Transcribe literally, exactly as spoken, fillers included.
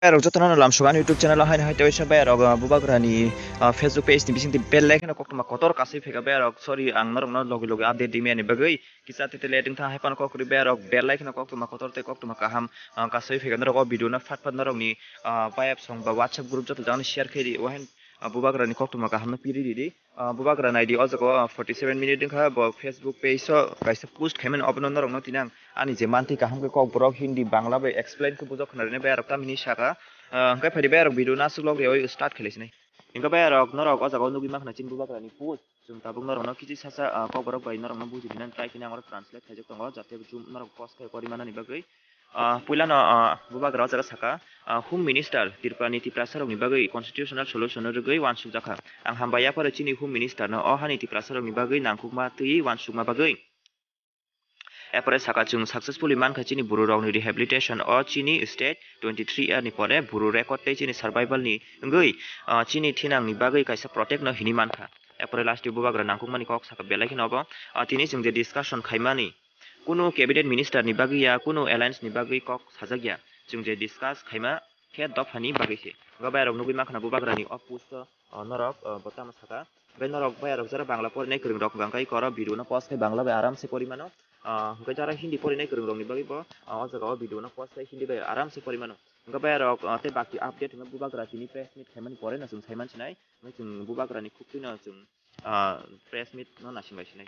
Bayarok jotono lamsok ani YouTube channel o haino hai teisa bayarok, ah, Bubagrani, ah, Facebook page ni bisingtwi belai kheno koktwma kotor kasui phaikha bayarok. Sorry, ang norokno logi logi update rimani bagwi kisa tete late wngtha hai phano kok kwrwi bayarok belai kheno koktwma kotor tei koktwma kaham, ah, kasui phaikha norok o video no phat phat norokni, ah, bayap song ba WhatsApp group joto jagano share khaidi o haino, ah, Bubagrani koktwma kaham no piri ridi. Ah, Bubagra naidi o jaga o, ah, forty seven minute wngkha bo Facebook page o kaisa post khaimani obono norokno tini ang ani je mantwi kaham khe kok borok Hindi Bangla bai explain khe bujok khna rwna bayarok tamhini saka. Ah, hwnkhe phaidi bayarok video no aswk log rwi start khlai sinai. Hwnkhe bayarok norok o jaga o nugwi mankha chini Bubagrani post. Chwng tabuk norokno kichi sasa, ah, kok borok bai norokno buji dinani try khe ang oro translate khaijak tongo jate norok post khe pori manani bagwi. Ah, puilano, ah, Bubagra o jaga saka, ah, Home Minister Tripurani Tiprasarokni bagwi constitutional solution rwgwi uansukjakha. Ang hambai yapharo chini Home Minister no o hani Tiprasarokni bagwi nangkukma twi uansukma bagwi. Erpore saka chwng successfully mankha chini bururokni rehabilitation o chini state twenty three year ni pore buru record tei chini survival ni wngwi, ah, chini thinangni bagwi kaisa protect no hini mankha. Erpore last o Bubagra nangkukmani kok saka belai kheno obo, ah, tini chwng je discussion khaimani kunu cabinet minister ni bagwi ya, kunu alliance ni bagwi kok sajak ya. Chwng je discuss khaima khe dophani bagwi se. Hwnkhe bayarok nugwi mankha Bubagrani o post o, o norok, o bo tamo saka. Hwnkhe norok bayarok jara Bangla porinai kwrwng rok hwnkhe koro video no post khai Bangla bai aram se pori mano. O hwnkhe jara Hindi porinai kwrwng rok ni bagwi bo, o jaga o video no post khai Hindi bai aram se pori mano. Hwnkhe bayarok, o tei baki update hwnkhe Bubagra tini press meet khaimani pore no chwng sai mansinai. Hwnkhe chwng Bubagrani khuktwi no chwng, o press meet no naising bai sinai.